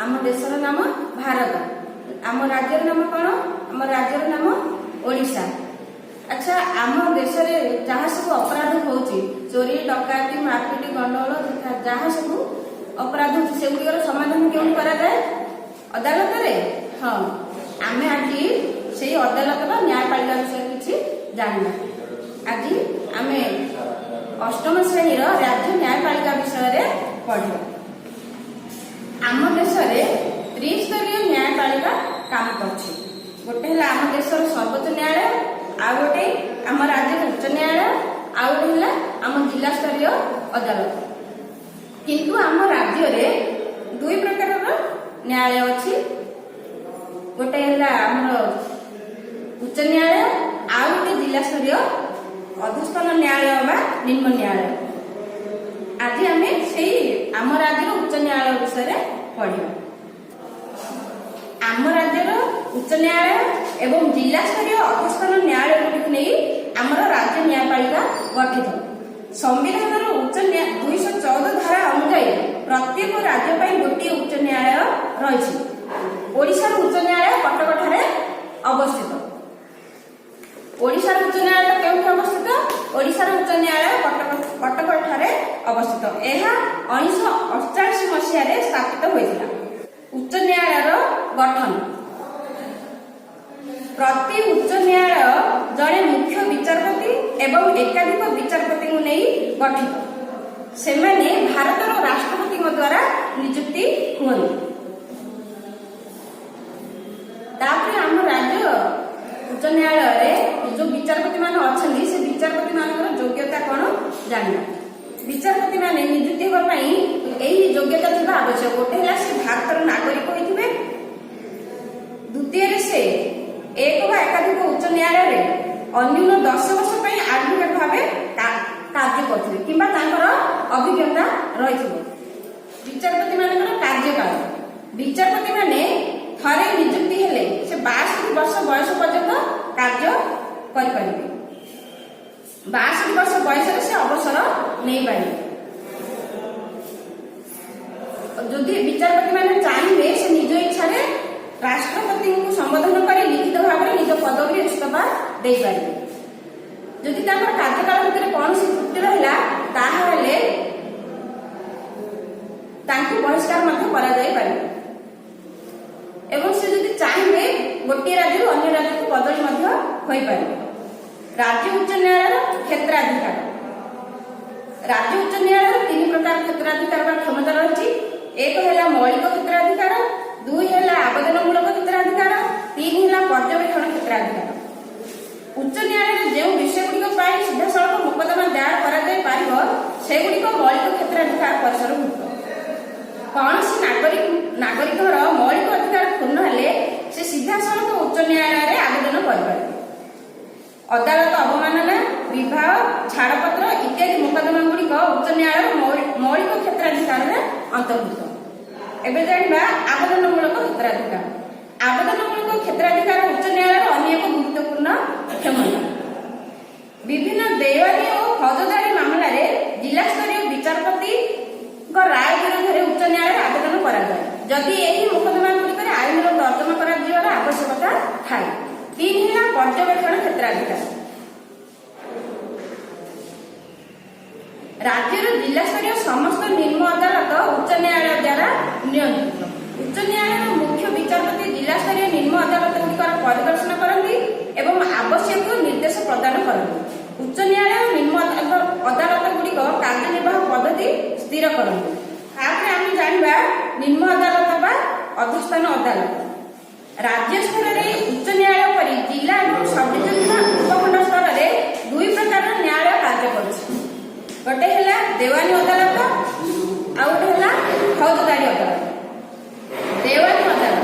ଆମ ଦେଶର ନାମ ଭାରତ। ଆମ ରାଜ୍ୟର ନାମ କଣ? ଆମ ରାଜ୍ୟର ନାମ ଓଡ଼ିଶା। ଆଚ୍ଛା, ଆମ ଦେଶରେ ଯାହା ସବୁ ଅପରାଧ ହଉଛି, ଚୋରି, ଡକାୟତି, ମାରପିଟ, ଗଣ୍ଡଗୋଳ, ଯାହା ସବୁ ଅପରାଧ ହଉଛି, ସେଗୁଡ଼ିକର ସମାଧାନ କେଉଁଠି କରାଯାଏ? ଅଦାଲତରେ। ହଁ, ଆମେ ଆଜି ସେଇ ଅଦାଲତ ବା ନ୍ୟାୟପାଳିକା ବିଷୟରେ କିଛି ଜାଣିବା। ଆଜି ଆମେ ଅଷ୍ଟମ ଶ୍ରେଣୀର ରାଜ୍ୟ ନ୍ୟାୟପାଳିକା ବିଷୟରେ ପଢିବା। ଆମ ଦେଶରେ ତ୍ରିସ୍ତରୀୟ ନ୍ୟାୟପାଳିକା କାମ କରୁଛି। ଗୋଟେ ହେଲା ଆମ ଦେଶର ସର୍ବୋଚ୍ଚ ନ୍ୟାୟାଳୟ, ଆଉ ଗୋଟେ ଆମ ରାଜ୍ୟର ଉଚ୍ଚ ନ୍ୟାୟାଳୟ, ଆଉ ଗୋଟେ ହେଲା ଆମ ଜିଲ୍ଲା ସ୍ତରୀୟ ଅଦାଲତ। କିନ୍ତୁ ଆମ ରାଜ୍ୟରେ ଦୁଇ ପ୍ରକାରର ନ୍ୟାୟାଳୟ ଅଛି। ଗୋଟେ ହେଲା ଆମର ଉଚ୍ଚ ନ୍ୟାୟାଳୟ, ଆଉ ଗୋଟେ ଜିଲ୍ଲା ସ୍ତରୀୟ ଅଧସ୍ତନ ନ୍ୟାୟାଳୟ ବା ନିମ୍ନ ନ୍ୟାୟାଳୟ। ଆଜି ଆମେ ସେଇ ଆମ ରାଜ୍ୟର ଉଚ୍ଚ ନ୍ୟାୟାଳୟ ବିଷୟରେ ପଢିବା। ଆମ ରାଜ୍ୟର ଉଚ୍ଚ ନ୍ୟାୟାଳୟ ଏବଂ ଜିଲ୍ଲା ସ୍ତରୀୟ ଅଧସ୍ତନ ନ୍ୟାୟାଳୟ ଗୁଡ଼ିକୁ ନେଇ ଆମର ରାଜ୍ୟ ନ୍ୟାୟପାଳିକା ଗଠିତ। ସମ୍ବିଧାନର ଉଚ୍ଚ 214 ଧାରା ଅନୁଯାୟୀ ପ୍ରତ୍ୟେକ ରାଜ୍ୟ ପାଇଁ ଗୋଟିଏ ଉଚ୍ଚ ନ୍ୟାୟାଳୟ ରହିଛି। ଓଡ଼ିଶାର ଉଚ୍ଚ ନ୍ୟାୟାଳୟ କଟକଠାରେ ଅବସ୍ଥିତ। ଓଡ଼ିଶାର ଉଚ୍ଚ ନ୍ୟାୟାଳୟ କେଉଁଠି ଅବସ୍ଥିତ? ଓଡ଼ିଶାର ଉଚ୍ଚ ନ୍ୟାୟାଳୟ କଟକଠାରେ ଅବସ୍ଥିତ। ଏହା 1948 ମସିହାରେ ସ୍ଥାପିତ ହୋଇଥିଲା। ଉଚ୍ଚ ନ୍ୟାୟାଳୟର ଗଠନ। ପ୍ରତି ଉଚ୍ଚ ନ୍ୟାୟାଳୟ ଜଣେ ମୁଖ୍ୟ ବିଚାରପତି ଏବଂ ଏକାଧିକ ବିଚାରପତିଙ୍କୁ ନେଇ ଗଠିତ। ସେମାନେ ଭାରତର ରାଷ୍ଟ୍ରପତିଙ୍କ ଦ୍ୱାରା ନିଯୁକ୍ତି ହୁଅନ୍ତି। ତାପରେ ଆମ ରାଜ୍ୟ ଉଚ୍ଚ ନ୍ୟାୟାଳୟରେ ଯୋଉ ବିଚାରପତି ମାନେ ଅଛନ୍ତି, ସେ ବିଚାରପତି ମାନଙ୍କର ଯୋଗ୍ୟତା କଣ ଜାଣିବା। ବିଚାରପତି ମାନେ ନିଯୁକ୍ତି ହେବା ପାଇଁ ଏହି ଯୋଗ୍ୟତା ଥିବା ଆବଶ୍ୟକ। ଗୋଟେ ହେଲା ସେ ଭାରତର ନାଗରିକ ହୋଇଥିବେ। ଦ୍ୱିତୀୟରେ ସେ ଏକ ବା ଏକାଧିକ ଉଚ୍ଚ ନ୍ୟାୟାଳୟରେ ଅନ୍ୟୁନ 10 ବର୍ଷ ପାଇଁ ଆଡଭୋକେଟ ଭାବେ କାର୍ଯ୍ୟ କରୁଥିବେ କିମ୍ବା ତାଙ୍କର ଅଭିଜ୍ଞତା ରହିଥିବ। ବିଚାରପତି ମାନଙ୍କର କାର୍ଯ୍ୟକାଳ। ବିଚାରପତି ମାନେ ଥରେ ନିଯୁକ୍ତି ହେଲେ ସେ 62 ବର୍ଷ ବୟସ ପର୍ଯ୍ୟନ୍ତ କାର୍ଯ୍ୟ କରିପାରିବେ। 62 ବର୍ଷ ବୟସରେ ସେ ଅବସର ନେଇପାରିବେ। ଯଦି ବିଚାରପତି ମାନେ ଚାହିଁବେ, ସେ ନିଜ ଇଚ୍ଛାରେ ରାଷ୍ଟ୍ରପତିଙ୍କୁ ସମ୍ବୋଧନ କରି ଲିଖିତ ଭାବରେ ନିଜ ପଦବୀରୁ ଇସ୍ତଫା ଦେଇପାରିବେ। ଯଦି ତାଙ୍କର କାର୍ଯ୍ୟକାଳ ଭିତରେ କୌଣସି ତ୍ରୁଟି ରହିଲା, ତାହେଲେ ତାଙ୍କୁ ବହିଷ୍କାର ମଧ୍ୟ କରାଯାଇପାରିବ ଏବଂ ସେ ଯଦି ଚାହିଁବେ, ଗୋଟିଏ ରାଜ୍ୟରୁ ଅନ୍ୟ ରାଜ୍ୟକୁ ବଦଳି ମଧ୍ୟ ହୋଇପାରିବେ। ରାଜ୍ୟ ଉଚ୍ଚ ନ୍ୟାୟାଳୟର କ୍ଷେତ୍ରାଧିକାର। ରାଜ୍ୟ ଉଚ୍ଚ ନ୍ୟାୟାଳୟର ତିନି ପ୍ରକାର କ୍ଷେତ୍ରାଧିକାର ବା କ୍ଷମତା ରହିଛି। ଏକ ହେଲା ମୌଳିକ କ୍ଷେତ୍ରାଧିକାର, ଦୁଇ ହେଲା ଆବେଦନମୂଳକ କ୍ଷେତ୍ରାଧିକାର, ତିନି ହେଲା ପର୍ଯ୍ୟବେକ୍ଷଣ କ୍ଷେତ୍ରାଧିକାର। ଉଚ୍ଚ ନ୍ୟାୟାଳୟରେ ଯେଉଁ ବିଷୟଗୁଡ଼ିକ ପାଇଁ ସିଧାସଳଖ ମୋକଦ୍ଦମା ଦାୟର କରାଯାଇ ପାରିବ, ସେଗୁଡ଼ିକ ମୌଳିକ କ୍ଷେତ୍ରାଧିକାର ପରିସରଭୁକ୍ତ। କୌଣସି ନାଗରିକର ମୌଳିକ ଅଧିକାର କ୍ଷୁଣ୍ଣ ହେଲେ ସେ ସିଧାସଳଖ ଉଚ୍ଚ ନ୍ୟାୟାଳୟରେ ଆବେଦନ କରିପାରିବେ। ଅଦାଲତ ଅବମାନନା, ବିବାହ, ଛାଡ଼ପତ୍ର ଇତ୍ୟାଦି ମୋକଦ୍ଦମା ଗୁଡ଼ିକ ଉଚ୍ଚ ନ୍ୟାୟାଳୟର ମୌଳିକ କ୍ଷେତ୍ରାଧିକାରରେ ଅନ୍ତର୍ଭୁକ୍ତ। ଏବେ ଜାଣିବା ଆବେଦନମୂଳକ କ୍ଷେତ୍ରାଧିକାର। ଆବେଦନମୂଳକ କ୍ଷେତ୍ରାଧିକାର ଉଚ୍ଚ ନ୍ୟାୟାଳୟର ଅନ୍ୟ ଏକ ଗୁରୁତ୍ୱପୂର୍ଣ୍ଣ କ୍ଷମତା। ବିଭିନ୍ନ ଦେୱାନୀ ଓ ଫୌଜଦାରୀ ମାମଲାରେ ଜିଲ୍ଲାସ୍ତରୀୟ ବିଚାରପତିଙ୍କ ରାୟ ବିରୋଧରେ ଉଚ୍ଚ ନ୍ୟାୟାଳୟରେ ଆବେଦନ କରାଯାଏ, ଯଦି ଏହି ମୋକଦ୍ଦମା ଗୁଡ଼ିକରେ ଆଇନର ତର୍ଜମା କରାଯିବାର ଆବଶ୍ୟକତା ଥାଏ। ତିନି ହେଲା ପର୍ଯ୍ୟବେକ୍ଷଣ କ୍ଷେତ୍ରାଧିକାର। ରାଜ୍ୟର ଜିଲ୍ଲାସ୍ତରୀୟ ସମସ୍ତ ନିମ୍ନ ଅଦାଲତ ଉଚ୍ଚ ନ୍ୟାୟାଳୟ ଦ୍ୱାରା ନିୟନ୍ତ୍ରିତ। ଉଚ୍ଚ ନ୍ୟାୟାଳୟର ମୁଖ୍ୟ ବିଚାରପତି ଜିଲ୍ଲାସ୍ତରୀୟ ନିମ୍ନ ଅଦାଲତ ଗୁଡ଼ିକର ପରିଦର୍ଶନ କରନ୍ତି ଏବଂ ଆବଶ୍ୟକ ନିର୍ଦ୍ଦେଶ ପ୍ରଦାନ କରନ୍ତି। ଉଚ୍ଚ ନ୍ୟାୟାଳୟ ନିମ୍ନ ଅଦାଲତ ଗୁଡ଼ିକ କାର୍ଯ୍ୟନିର୍ବାହ ପଦ୍ଧତି ସ୍ଥିର କରନ୍ତି। ତାପରେ ଆମେ ଜାଣିବା ନିମ୍ନ ଅଦାଲତ ବା ଅଧସ୍ତନ ଅଦାଲତ। ରାଜ୍ୟ ସ୍ତରରେ ଉଚ୍ଚ ନ୍ୟାୟାଳୟ ପରି ଜିଲ୍ଲା ଏବଂ ସବଡିଭିଜନ ବା ଉପଖଣ୍ଡ ସ୍ତରରେ ଦୁଇ ପ୍ରକାରର ନ୍ୟାୟାଳୟ କାର୍ଯ୍ୟ କରୁଛି। ଗୋଟେ ହେଲା ଦେୱାନୀ ଅଦାଲତ, ଆଉ ଗୋଟେ ହେଲା ଫୌଜଦାରୀ ଅଦାଲତ। ଦେୱାନୀ ଅଦାଲତ: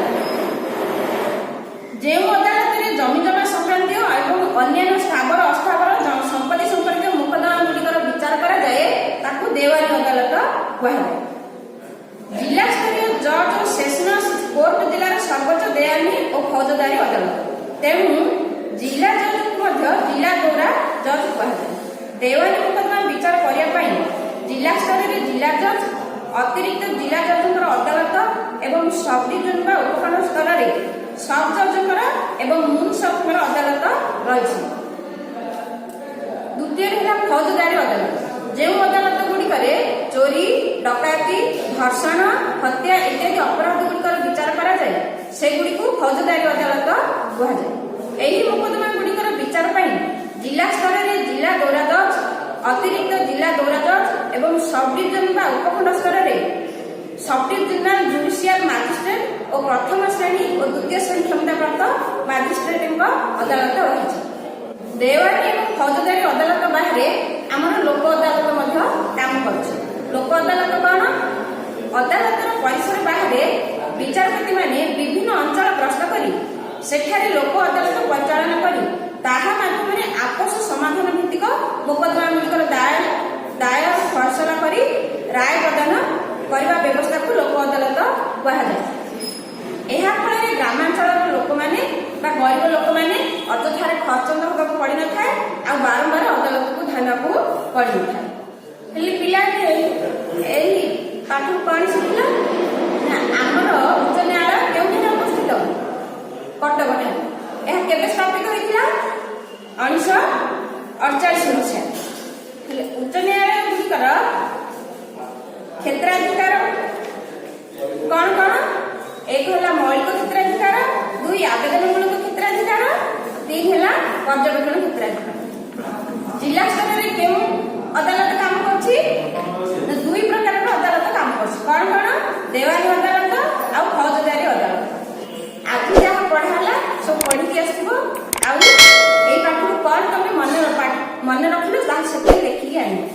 ଯେଉଁ ଅଦାଲତରେ ଜମିଜମା ସଂକ୍ରାନ୍ତୀୟ ଏବଂ ଅନ୍ୟାନ୍ୟ ସ୍ଥାବର ଅସ୍ଥାବର ସମ୍ପତ୍ତି ସମ୍ପର୍କୀୟ ମୋକଦ୍ଦମା ଗୁଡ଼ିକର ବିଚାର କରାଯାଏ, ତାକୁ ଦେୱାନୀ ଅଦାଲତ କୁହାଯାଏ। ଜିଲ୍ଲା ସ୍ତରୀୟ ଜଜ୍ ଓ ସେସନ୍ସ କୋର୍ଟ ଜିଲ୍ଲାର ସର୍ବୋଚ୍ଚ ଦେୱାନୀ ଓ ଫୌଜଦାରୀ ଅଦାଲତ। ତେଣୁ ଜିଲ୍ଲା ଜଜଙ୍କୁ ମଧ୍ୟ ଜିଲ୍ଲା ଦୌରା ଜଜ୍ କୁହାଯାଏ। ଦେୱାନୀ ମୋକଦ୍ଦମା ବିଚାର କରିବା ପାଇଁ ଜିଲ୍ଲା ସ୍ତରରେ ଜିଲ୍ଲା ଜଜ୍ ଅତିରିକ୍ତ ଜିଲ୍ଲା ଜଜଙ୍କର ଅଦାଲତ ଏବଂ ସବ୍ ଡିଭିଜନ ବା ଉପଖଣ୍ଡ ସ୍ତରରେ ସବ୍ ଜଜଙ୍କର ଏବଂ ମୁନସଫଙ୍କର ଅଦାଲତ ରହିଛି। ଦ୍ୱିତୀୟରେ ହେଲା ଫୌଜଦାରୀ ଅଦାଲତ। ଯେଉଁ ଅଦାଲତ ଗୁଡ଼ିକରେ ଚୋରି, ଡକାୟତି, ଧର୍ଷଣ, ହତ୍ୟା ଇତ୍ୟାଦି ଅପରାଧ ଗୁଡ଼ିକର ବିଚାର କରାଯାଏ, ସେଗୁଡ଼ିକୁ ଫୌଜଦାରୀ ଅଦାଲତ କୁହାଯାଏ। ଏହି ମୋକଦ୍ଦମା ଗୁଡ଼ିକର ବିଚାର ପାଇଁ ଜିଲ୍ଲା ସ୍ତରରେ ଜିଲ୍ଲା ଦୌରା ଜଜ୍, ଅତିରିକ୍ତ ଜିଲ୍ଲା ଦୌରା ଜଜ୍ ଏବଂ ସବ୍ ଡିଭିଜନ ବା ଉପଖଣ୍ଡ ସ୍ତରରେ ସବ୍ ଡିଭିଜନାଲ ଜୁଡିସିଆଲ ମାଜିଷ୍ଟ୍ରେଟ ଓ ପ୍ରଥମ ଶ୍ରେଣୀ ଓ ଦ୍ୱିତୀୟ ଶ୍ରେଣୀ କ୍ଷମତାପ୍ରାପ୍ତ ମାଜିଷ୍ଟ୍ରେଟଙ୍କ ଅଦାଲତ ରହିଛି। ଦେୱାନୀ ଏବଂ ଫୌଜଦାରୀ ଅଦାଲତ ବାହାରେ ଆମର ଲୋକ ଅଦାଲତ ମଧ୍ୟ କାମ କରୁଛି। ଲୋକ ଅଦାଲତ କଣ? ଅଦାଲତର ପରିସର ବାହାରେ ବିଚାରପତିମାନେ ବିଭିନ୍ନ ଅଞ୍ଚଳ ଗସ୍ତ କରି ସେଠାରେ ଲୋକ ଅଦାଲତ ପରିଚାଳନା କରି ତାହା ମାଧ୍ୟମରେ ଆପୋଷ ସମାଧାନ ଭିତ୍ତିକ ମୋକଦ୍ଦମା ଗୁଡ଼ିକର ଦାୟ ଫଇସଲା କରି ରାୟ ପ୍ରଦାନ କରିବା ବ୍ୟବସ୍ଥାକୁ ଲୋକ ଅଦାଲତ କୁହାଯାଏ। ଏହା ଫଳରେ ଗ୍ରାମାଞ୍ଚଳର ଲୋକମାନେ ବା ଗରିବ ଲୋକମାନେ ଅଯଥାରେ ଖର୍ଚ୍ଚ ହେବାକୁ ପଡ଼ିନଥାଏ ଆଉ ବାରମ୍ବାର ଅଦାଲତକୁ ଧାଇଁବାକୁ ପଡ଼ିନଥାଏ। ହେଲେ ପିଲାମାନେ, ଏହି ପାଠରୁ କଣ ଶିଖିଲ ନା ଆମର ଉଚ୍ଚ ନ୍ୟାୟାଳୟ କେଉଁଠାରେ ଅବସ୍ଥିତ? କଟକଠାରେ। ଏହା କେବେ ସ୍ଥାପିତ ହୋଇଥିଲା? 1948 ମସିହା। ହେଲେ ଉଚ୍ଚ ନ୍ୟାୟାଳୟ ଗୁଡ଼ିକର କ୍ଷେତ୍ରାଧିକାର କଣ କଣ? ଏକ ହେଲା ମୌଳିକ କ୍ଷେତ୍ରାଧିକାର, ଦୁଇ ଆବେଦନମୂଳକ କ୍ଷେତ୍ରାଧିକାର, ତିନି ହେଲା ପର୍ଯ୍ୟବେକ୍ଷଣ କ୍ଷେତ୍ରାଧିକାର। ଜିଲ୍ଲା ସ୍ତରରେ କେଉଁ ଅଦାଲତ କାମ କରୁଛି ନା ଦୁଇ ପ୍ରକାରର ଅଦାଲତ କାମ କରୁଛି। କଣ କଣ? ଦେୱାନୀ ଅଦାଲତ ଆଉ ଫୌଜଦାରୀ ଅଦାଲତ। ଆଜି ଯାହା ପଢା ହେଲା ସବୁ ପଢିକି ଆସିଥିବ। ଆଉ ଏଇ ପାଠରୁ କଣ ତମେ ମନେ ରଖିଲ, ତାହା ସେତିକି ଲେଖିକି ଆଣିବ।